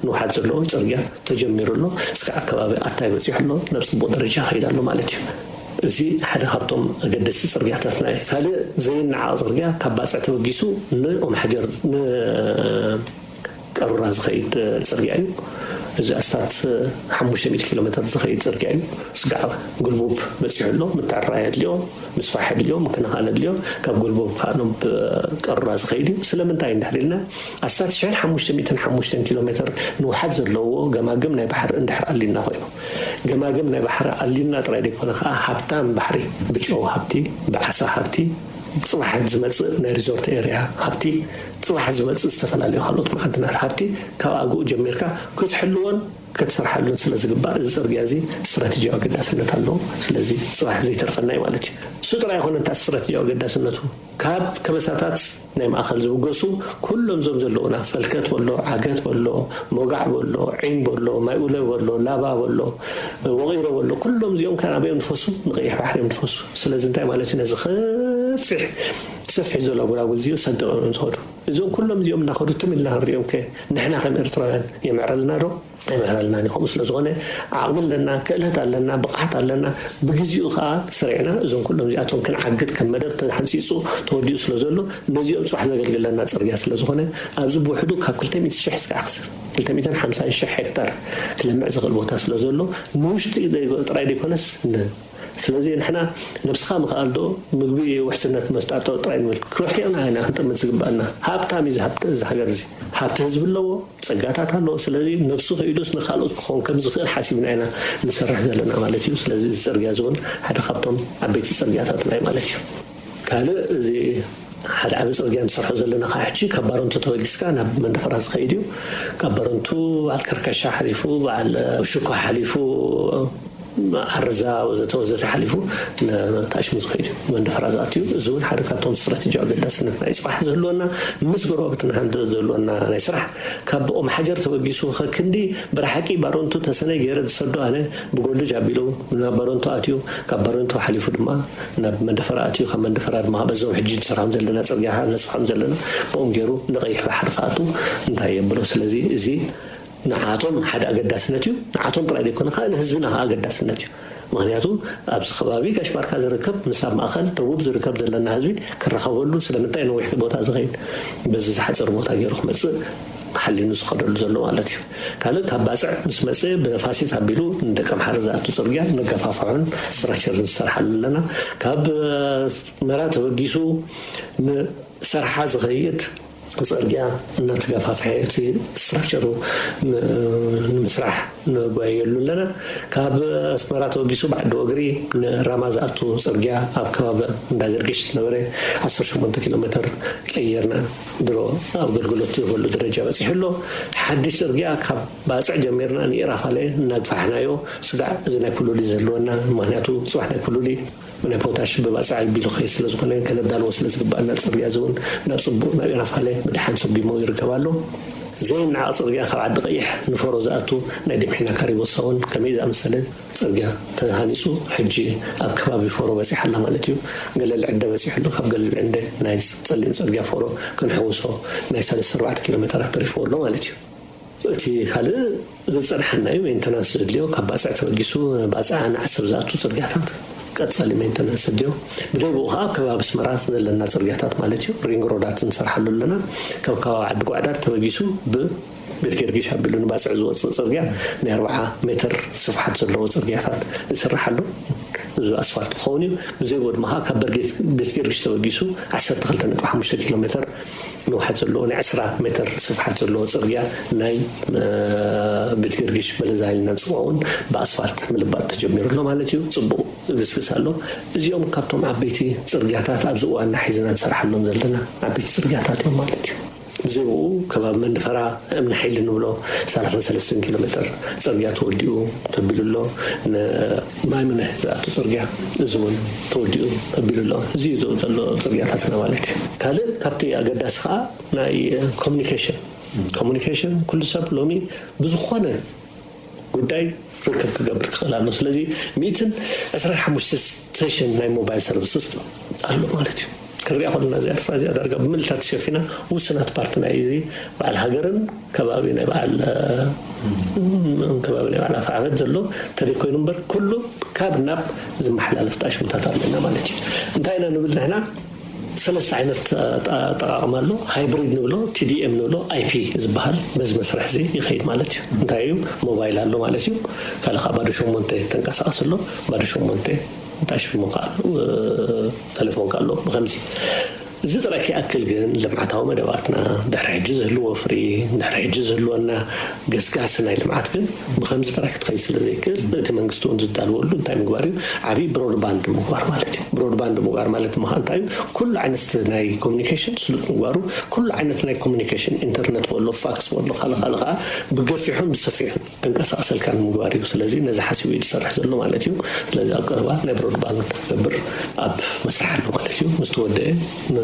ንውሓት ዘለዎ ጽርግያ ተጀሚሩ ኣሎ። እስካዕ ከባቢ ኣታይ በጺሑ ኣሎ፣ ናብ ጽቡቕ ደረጃ ይኸይድ ኣሎ ማለት እዩ። እዚ ሓደ ካብቶም ኣገደስቲ ጽርግያታትና እዩ። ካልእ ዘይነዓቕ ጽርግያ ካብ ባጽዕ ተበጊሱ ንኦም ሓጀር፣ ንቀሩራ ዝኸይድ ጽርግያ እዩ። እዚ ኣስታት ሓሙሽተ ሚእቲ ኪሎ ሜተር ዝኸይድ ጽርግያ እዩ። ስጋዕ ጉልቡብ በጺሑ ኣሎ። ምትዕራይ ኣድልዮ፣ ምስፋሕ ኣድልዮ፣ ምክንኻን ኣድልዮ። ካብ ጉልቡብ ከዓ ናብ ቀሩራ ዝኸይድ እዩ። ስለምንታይ እንድሕር ኢልና፣ ኣስታት ሽሕን ሓሙሽተ ሚእትን ሓሙሽተን ኪሎ ሜተር ንውሓት ዘለዎ ገማግም ናይ ባሕሪ እንድሕር ኣሊና ኮይኑ፣ ገማግም ናይ ባሕሪ ኣሊና ጥራይ ዘይኮነ ከዓ ሃብታም ባሕሪ፣ ብጨው ሃብቲ፣ ብዓሳ ሃብቲ፣ ጽባሕ ዝመጽእ ናይ ሪዞርት ኤርያ ሃብቲ፣ ጽባሕ ዝመጽእ ዝተፈላለዩ ካልኦት መዓድናት ሃብቲ ካብ ኣግኡ ጀሚርካ ክትሕልዎን ክትሰርሓሉን ስለ ዝግባእ፣ እዚ ጽርግያ እዚ ስትራቴጂያዊ ኣገዳስነት ኣለዎ። ስለዚ ጽባሕ ዘይተርፈና እዩ ማለት እዩ። እሱ ጥራይ ኣይኮነን፣ እንታይ ስትራቴጂያዊ ኣገዳስነቱ፣ ካብ ከበሳታት ናይ ማእኸል ዝብገሱ ኩሎም እዞም ዘለዉና፣ ፈልከት በሎ፣ ዓገት በሎ፣ ሞጋዕ በሎ፣ ዒን በሎ፣ ማይ ኡለ በሎ፣ ላባ በሎ፣ ወቒሮ በሎ፣ ኩሎም እዚኦም ከ ናበይ እዮም ዝፈሱ? ንቀይሕ ባሕሪ እዮም ዝፈሱ። ስለዚ እንታይ ማለት እዩ? ነዚ ከፊሕ ሰፊሕ ዘሎ ጎላጉል እዚኡ ሰንጢቖም እዮም ዝኸዱ። እዞም ኩሎም እዚኦም እናኸዱ ትም ኢልና ክንሪኦም ከ ንሕና ከም ኤርትራውያን የምዕረልና ዶ? ኣይምዕረልናን እዩ። ከምኡ ስለ ዝኾነ ዓቕሚ ኣለና፣ ክእለት ኣለና፣ ብቕዓት ኣለና። ብግዚኡ ከኣ ሰሪዕና እዞም ኩሎም እዚኣቶም ክንዓግት ከም መደብ ተሓንጺጹ ተወዲኡ ስለ ዘሎ ነዚኦም ጽባሕ ዘገልግለና ጽርግያ ስለ ዝኾነ ኣብዚ ብውሕዱ ካብ ክልተ ሚእቲ ሽሕ እስካዕ ክልተ ሚእትን ሓምሳን ሽሕ ሄክታር ክለምዕ ዝኽእል ቦታ ስለ ዘሎ ንውሽጢ ጥራይ ዘይኮነስ ን ስለዚ ንሕና ነብስኻ ምኽኣል ዶ ምግቢ ውሕስነት መፍጣር ዶ ጥራይ ንብል ክርሕዮና ኢና ክንጥምት ዝግባኣና። ሃብታም እዩ እዚ ሃብቲ እዚ ሃገር እዚ። ሃብቲ ህዝቢ ኣለዎ፣ ጸጋታት ኣለዎ። ስለዚ ነብሱ ክኢሉስ ንኻልኦት ክኸውን ከም ዝኽእል ሓሲብና ኢና ንሰርሕ ዘለና ማለት እዩ። ስለዚ እዚ ጽርግያ እዚ እውን ሓደ ካብቶም ዓበይቲ ጽርግያታትና እዩ ማለት እዩ። ካልእ እዚ ሓደ ዓቢ ጽርግያ ንሰርሖ ዘለና ከዓ ሕጂ ካብ ባረንቱ ተበጊስካ ናብ መንደፈራ ዝኸይድ እዩ። ካብ ባረንቱ በዓል ከርካሻ ሓሊፉ፣ በዓል ሽኳ ሓሊፉ፣ ዓረዛ ወዘተ ወዘተ ሓሊፉ ንታሽሙ ዝኸይድ እዩ፣ መንደፈራ ዝኣትዩ። እዚ እውን ሓደ ካብቶም ስትራቴጂያዊ ኣገዳስነት ናይ ፅባሕ ዝህልወና ምስ ጎረባብትና ሓንቲ ዝህልወና ናይ ስራሕ ካብ ኦም ሓጀር ተበጊሱ ከክንዲ ብረሓቂ ባረንቱ ተሰነይ ገይረ ዝሰዶ ኣነ ብጎልጅ ኣቢሉ ናብ ባረንቱ ኣትዩ፣ ካብ ባረንቱ ሓሊፉ ድማ ናብ መንደፈራ ኣትዩ፣ ካብ መንደፈራ ድማ በዞም ሕጂ ንሰርሖም ዘለና ፅርግያ ንሰርሖም ዘለና ብኦም ገይሩ ንቐይሕ ባሕሪ ክኣቱ እንታይ የብሎ። ስለዚ እዚ ንዓቶም ሓደ ኣገዳስነት እዩ። ንዓቶም ጥራይ ዘይኮነ ከዓ ንህዝብና ከዓ ኣገዳስነት እዩ። ምክንያቱ ኣብዚ ከባቢ ጋሽ ባርካ ዝርከብ ምስ ኣብ ማእከል ደቡብ ዝርከብ ዘለና ህዝቢ ክራኸበሉ ስለምንታይ ነዊሕ ቦታ ዝኸይድ በዚ ዝሓፀር ቦታ ገይሩ ክመፅእ ሓሊኑ ዝኸደሉ ዘሎ ማለት እዩ። ካልእ ካብ ባፅዕ ምስ መፀ ብነፋሲት ኣቢሉ ንደቂ ኣምሓራ ዝኣቱ ፅርግያ መገፋፍሖን ስትራክቸርን ዝሰርሓሉ ኣለና። ካብ ኣስመራ ተበጊሱ ንሰርሓ ዝኸይድ ፅርግያ እናተገፋፍሐ እቲ ስትራክቸሩ ን- ንምስራሕ ንጓየሉ ኣለና። ካብ ኣስመራ ተበጊሱ ብዓዲ ወግሪ ንራማ ዝኣቱ ፅርግያ ኣብ ከባቢ እንዳ ገርግሽ ዝነበረ ዓሰርተ ሸሞንተ ኪሎ ሜትር ቀይርና ድሮ ኣብ ኣገልግሎት ዝህበሉ ደረጃ በፂሑ ኣሎ። ሓድሽ ፅርግያ ካብ ባፅዕ ጀሚርና ንኢራፋለ እናግፋሕናዮ ስጋዕ እዚ ናይ ፕሉሊ ዝህልወና፣ ምክንያቱ ፅባሕ ናይ ፕሉሊ ናይ ፖታሽ ብባፅዕ ኣቢሉ ከይ ስለ ዝኾነ ከነዳልዎ ስለ ዝግባኣና ፅርግያ እዚ እውን ናብ ፅቡቕ ናብ ኢራፋለ ብድሓን ሰጒሞ ይርከብ ኣሎ። ዘይነዓቕ ፅርግያ ካብ ዓዲ ቀይሕ ንፈሮ ዝኣቱ ናይ ደምሒና ካሪቦሳ እውን ከመይ ዝኣመሰለ ፅርግያ ተሃኒፁ ሕጂ ኣብ ከባቢ ፎሮ በፂሓ ኣላ ማለት እዩ። ገለል ዕደ በፂሑ ኣሎ። ካብ ገለል ዕደ ናይ ፀሊም ፅርግያ ፎሮ ክንሕውሶ ናይ ሰለስተ ኣርባዕተ ኪሎ ሜተራት ተሪፍዎ ኣሎ ማለት እዩ። እቲ ካልእ ዝፀንሓና እዩ ሜንተናንስ ዘድልዮ ካብ ባፅዕ ተበጊሱ ባፅዓ ንዓሰብ ዝኣቱ ፅርግያታት ቀፃሊ ሜንተናንስ ዘድልዮ። ብደይ ብኡ ከዓ ኣብ ከባቢ ኣስመራ ዘለና ፅርግያታት ማለት እዩ። ሪንግ ሮዳት ንሰርሓሉ ኣለና። ካብ ከባቢ ዓዲ ጓዕዳድ ተበጊሱ ብቤት ጌርጊሽ ኣቢሉ ንባፅዕ ዝወፅእ ፅርግያ ናይ ኣርባዓ ሜትር ስፍሓት ዘለዎ ፅርግያታት ይስራሕ ኣሎ። እዚ ኣስፋልት ክኸውን እዩ። ብዘይ ብኡ ድማ ከዓ ካብ በርጌት ቤት ጌርጊሽ ተበጊሱ ዓሰርተ ክልተ ነጥቢ ሓሙሽተ ኪሎ ሜትር ንውሓት ዘለዎ ናይ ዕስራ ሜትር ስፍሓት ዘለዎ ፅርግያ ናይ ቤት ጊዮርጊስ በለዛ ኢልና ንፅውዖ እውን ብኣስፋልት ምልባጥ ተጀሚሩ ኣሎ ማለት እዩ። ፅቡቕ ግስግስ ኣሎ። እዚኦም ካብቶም ዓበይቲ ፅርግያታት ኣብዚ እዋን ሒዝና ንሰርሓሎም ዘለና ዓበይቲ ፅርግያታት እዮም ማለት እዩ። ብዘይ ብኡ ከባቢ መንደፈራ እምኒ ሓይሊ ንብሎ ሰላሳን ሰለስተን ኪሎ ሜትር ፅርግያ ተወዲኡ ተቢሉ ኣሎ። ንማይ ምንህ ዝኣቱ ፅርግያ እዚ እውን ተወዲኡ ተቢሉ ኣሎ። እዚ እዩ ዘሎ ፅርግያታትና ማለት እዩ። ካልእ ካብቲ ኣገዳሲ ከዓ ናይ ኮሚኒኬሽን ኮሚኒኬሽን ኩሉ ሰብ ሎሚ ብዝኾነ ጉዳይ ርክብ ክገብር ክኽእል ኣሎ። ስለዚ ሚእትን ዕስራን ሓሙሽተ ስቴሽን ናይ ሞባይል ሰርቪስስ ኣሎ ማለት እዩ። ክንሪኣ ከለና እዚኣ ስራ እዚኣ ዳርጋ ብምልታ ተሸፊና ውስናት ፓርቲ ናይ እዚ በዓል ሃገርን ከባቢ ናይ በዓል ከባቢ ናይ በዓል ኣፍዓበት ዘሎ ተደይኮይኑ እምበር ኩሉ ካብ ናብ ዝመሓላለፍ ጣሽምታት ኣለና ማለት እዩ። እንታይ ኢና ንብል ንሕና ሰለስተ ዓይነት ኣጠቃቅማ ኣሎ። ሃይብሪድ ንብሎ፣ ቲዲኤም ንብሎ፣ ኣይፒ ዝበሃል በዚ መስርሕ እዚ ይኸይድ ማለት እዩ። እንታይ እዩ ሞባይል ኣሎ ማለት እዩ። ካልእ ከዓ ባዶ ሸሞንተ ተንቀሳቀስ ኣሎ። ባዶ ሸሞንተ እንታይ ሽሙ ከዓ ኣሎ ተሌፎን ከዓ ኣሎ። ብከምዚ እዚ ጥራይ ከይኣክል ግን ልምዓታዊ መደባትና ድሕሪ ሕጂ ዝህልዎ ፍሪ ድሕሪ ሕጂ ዝህልወና ገስጋሲ ናይ ልምዓት ግን ብከምዚ ጥራይ ክትኸይድ ስለ ዘይክእል እቲ መንግስቲ እውን ዝዳልወሉ እንታይ ምግባር እዩ? ዓብዪ ብሮድባንድ ምግባር ማለት እዩ። ብሮድባንድ ምግባር ማለት ድማ እንታይ እዩ? ኩሉ ዓይነት ናይ ኮሚኒኬሽን ስሉጥ ምግባሩ ኩሉ ዓይነት ናይ ኮሚኒኬሽን ኢንተርነት በሎ ፋክስ በሎ ካልእ ካልእ ከዓ ብገፊሑን ብሰፊሑን ክንቀሳቀሰልካ ንምግባር እዩ። ስለዚ ነዚ ሓሲቡ እዩ ዝሰርሕ ዘሎ ማለት እዩ። ስለዚ ኣብ ቀረባ ናይ ብሮድባንድ ክገብር ኣብ መስርሕ ኣሎ ማለት እዩ። ምስ ተወደአ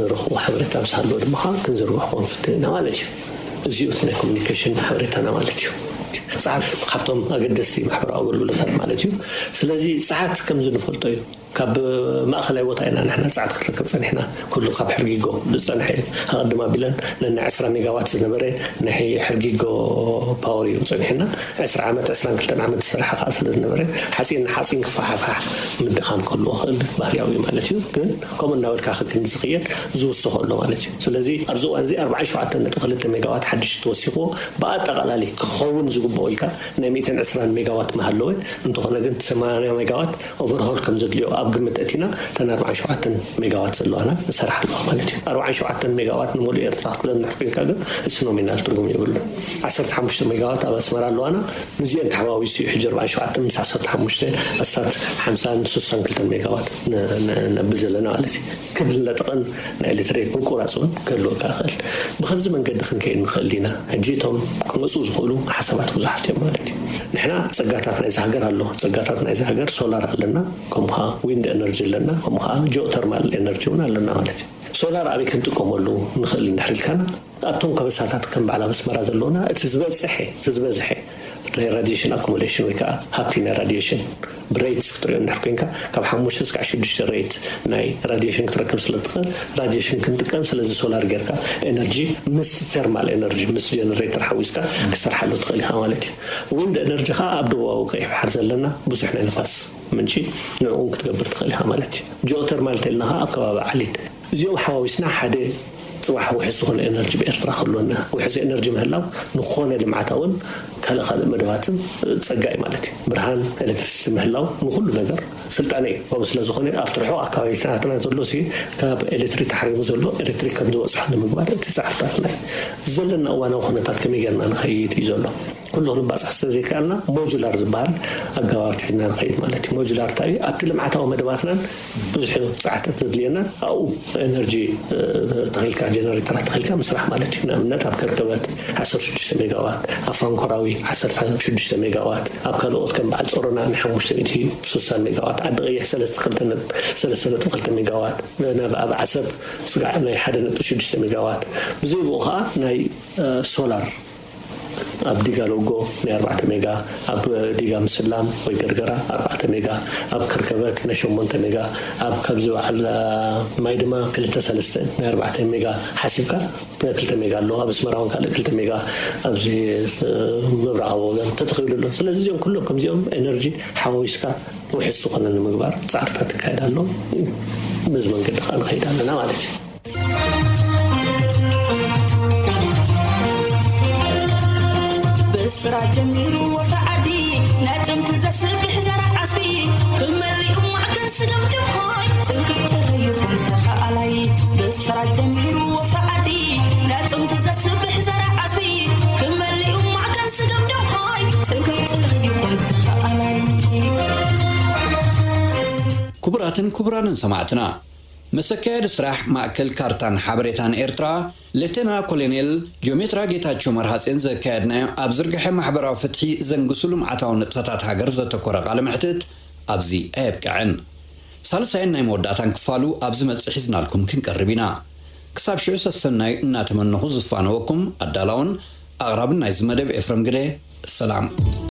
ንረኽቦ ሓበሬታ ምስ ሃለወ ድማ ከዓ ክንዝርግሖ ክንፍትን ኢና ማለት እዩ። እዚኡ እቲ ናይ ኮሚኒኬሽን ሓበሬታና ማለት እዩ። ፃዕት ካብቶም ኣገደስቲ ማሕበራዊ ኣገልግሎታት ማለት እዩ። ስለዚ ፃዕት ከምዚ ንፈልጦ እዩ። ካብ ማእኸላይ ቦታ ኢና ንሕና ፃዕት ክንረክብ ፀኒሕና። ኩሉ ካብ ሕርጊጎ ዝፀንሐ እዩ። ኣቐድም ኣቢለን ነና ዕስራ ሜጋዋት ዝነበረ ናይ ሕርጊጎ ፓወር እዩ ፀኒሕና። ዕስራ ዓመት ዕስራን ክልተን ዓመት ዝሰርሐ ከዓ ስለ ዝነበረ ሓፂን ንሓፂን ክፈሓፋሕ ምድኻም ክህልዎ ክእል ባህርያዊ እዩ ማለት እዩ። ግን ከምኡ እናበልካ ክክንዲ ዝኽየድ ዝውስኾ ኣሎ ማለት እዩ። ስለዚ ኣብዚ እዋን እዚ ኣርባዓን ሸውዓተን ነጥቢ ክልተ ሜጋዋት ሓድሽ ተወሲኽዎ ብኣጠቓላሊ ክኸውን ዝግብኦ ኢልካ ናይ ሚእትን ዕስራን ሜጋዋት መሃለወ እንተኾነ ግን ሰማንያ ሜጋዋት ኦቨርሆል ከም ዘድልዮ ኣብ ግምት እቲና እተን ኣርባዓን ሸውዓተን ሜጋዋት ዘለዋና ንሰርሓ ኣለዋ ማለት እዩ። ኣርባዓን ሸውዓተን ሜጋዋት ንሙሉእ ኤርትራ ክትብለኒ ሕቂልካ ግን እሱ ኖሚናል ትርጉም የብሉ። ዓሰርተ ሓሙሽተ ሜጋዋት ኣብ ኣስመራ ኣለዋና። ምስዚአን ተሓዋዊሱ እዩ ሕጂ ኣርባዓን ሸውዓተን ምስ ዓሰርተ ሓሙሽተ ኣስታት ሓምሳን ስሳን ክልተን ሜጋዋት ነብል ዘለና ማለት እዩ። ክብ ለጠቐን ናይ ኤሌክትሪክ ምቁራፅ እውን ክህልወካ ይኽእል። ብከምዚ መንገዲ ክንከይድ ንኽእል ዲና? ሕጂ እቶም ክመፁ ዝኽእሉ ሓሳባት ብዙሓት እዮም ማለት እዩ። ንሕና ጸጋታት ናይዚ ሃገር ኣሎ። ጸጋታት ናይዚ ሃገር ሶላር ኣለና፣ ከምኡ ከዓ ዊንድ ኤነርጂ ኣለና፣ ከምኡ ከዓ ጂኦተርማል ኤነርጂ እውን ኣለና ማለት እዩ። ሶላር ኣበይ ክንጥቀመሉ ንኽእል እንድሕር ኢልካና፣ ኣብቶም ከበሳታት ከም በዓል ኣስመራ ዘለውና እቲ ዝበዝሐ፣ እቲ ዝበዝሐ ናይ ራዲሽን ኣኮሞዴሽን ወይ ከዓ ሃፍቲ ናይ ራዲሽን ብሬትስ ክትሪኦ እንድሕር ኮይንካ፣ ካብ ሓሙሽተ እስካዕ ሽዱሽተ ሬት ናይ ራዲሽን ክትረክብ ስለ ትኽእል፣ ራዲሽን ክንጥቀም፣ ስለዚ ሶላር ጌርካ ኤነርጂ ምስ ቴርማል ኤነርጂ ምስ ጀነሬተር ሓዊስካ ክሰርሓሉ ትኽእል ኢኻ ማለት እዩ። ዊንድ ኤነርጂ ከዓ ኣብ ደቡባዊ ቀይሕ ባሕር ዘለና ብዙሕ ናይ ንፋስ ምንጪ ንዕኡን ክትገብር ትኽእል ኢኻ ማለት እዩ። ጂኦተርማል ተልና ከዓ ኣብ ከባቢ ዓሊድ። እዚኦም ሓዋዊስና ሓደ ጽባሕ ውሕስ ዝኾነ ኤነርጂ ብኤርትራ ክህልወና። ውሕስ ኤነርጂ ምህላው ንኾነ ልምዓታውን ካልእ ካልእ መደባትን ጸጋ እዩ ማለት እዩ። ብርሃን፣ ኤሌክትሪሲቲ ምህላው ንኹሉ ነገር ስልጣነ እዩ። ከምኡ ስለ ዝኾነ ኣብቲ ርሑቕ ኣካባቢታትና ዘሎ ሲ ካብ ኤሌክትሪክ ተሓሪሙ ዘሎ ኤሌክትሪክ ከም ዝበጽሖ ንምግባር እቲ ጻዕርታትና እዩ። ዘለና እዋናዊ ኩነታት ከመይ ጌርና ንኸይድ እዩ ዘሎ። ኩሉ ክንባጻሕ ስለ ዘይከኣልና ሞጁላር ዝበሃል ኣገባብ ኣትሒዝና ንኸይድ ማለት እዩ። ሞጁላር እንታይ እዩ? ኣብቲ ልምዓታዊ መደባትናን ብዙሕ ጻዕርታት ዘድልየና ኣብኡ ኤነርጂ፣ እ፣ ተኺልካ፣ ጀነሬተራት ተኺልካ ምስራሕ ማለት እዩ። ንኣብነት ኣብ ከርከበት ዓሰርተ ሽዱሽተ ሜጋዋት፣ ኣብ ፋንኮራዊ ዓሰርተ ሽዱሽተ ሜጋዋት፣ ኣብ ካልኦት ከም በዓል ጾሮና ናይ ሓሙሽተ ሚእቲ ስሳን ሜጋዋት፣ ዓዲ ቀይሕ ሰለስተ ክልተ ነጥቢ፣ ሰለስተ ነጥቢ ክልተ ሜጋዋት፣ ናብ ኣብ ዓሰብ ስጋዕ ናይ ሓደ ነጥቢ ሽዱሽተ ሜጋዋት፣ ብዘይ ብኡ ኸኣ ናይ፣ እ፣ ሶላር ኣብ ዲጋ ሎጎ ናይ ኣርባዕተ ሜጋ፣ ኣብ ዲጋ ምስላም ወይ ገርገራ ኣርባዕተ ሜጋ፣ ኣብ ከርከበት ናይ ሸሞንተ ሜጋ፣ ኣብ ካብዚ በዓል፣ እ፣ ማይ ድማ ክልተ ሰለስተ ናይ ኣርባዕተ ሜጋ ሓሲብካ ክልተ ሜጋ ኣለዎ። ኣብ ኣስመራ እውን ካልእ ክልተ ሜጋ ኣብዚ፣ እ፣ ምብራቓዊ ወገን ተተኺሉ ኣሎ። ስለዚ እዚኦም ኩሎም ከምዚኦም ኤነርጂ ሓዋዊስካ ውሕስ ዝኾነ ንምግባር ጻዕርታት ይካየድ ኣሎ። በዚ መንገዲ ከዓ ንኸይድ ኣለና ማለት እዩ። ብስራ ጀሚሩ ወፍሪ ዓዲ ናይ ጥንቲ ዘስብሕ ዘርዓ ዓስቢ ክመሊኡ ማዕከን ስገምግም ኾይ ጥንቅቕ ተዘይኹን ተኸኣላይ ብስራ ጀሚሩ ወፍሪ ዓዲ ናይ ጥንቲ ዘስብሕ ዘርዓ ዓስቢ ክመሊኡ ማዕከን ስገምግም ኾይ ጥንቅቕ ተዘይኹን ተኸኣላይ። ክቡራትን ክቡራንን ሰማዕትና፣ ምስ ኣካያዲ ስራሕ ማእከል ካርታን ሓበሬታን ኤርትራ፣ ሌተና ኮሎኔል ጆሜትራ ጌታቸው መርሃጼን ዘካየድናዮ ኣብ ዝርግሐ ማሕበራዊ ፍትሒ ዘንግሱ ልምዓታዊ ንጥፈታት ሃገር ዘተኮረ ቃለ መሕትት ኣብዚ ኣየብቅዐን። ሳልሳይን ናይ መወዳእታን ክፋሉ ኣብ ዝመጽእ ሒዝናልኩም ክንቀርብ ኢና። ክሳብ ሽዑ ሰሰናዩ እናተመነኹ ዝፋነወኩም ኣዳላውን ኣቕራብን ናይዚ መደብ ኤፍረም ግደ፣ ሰላም።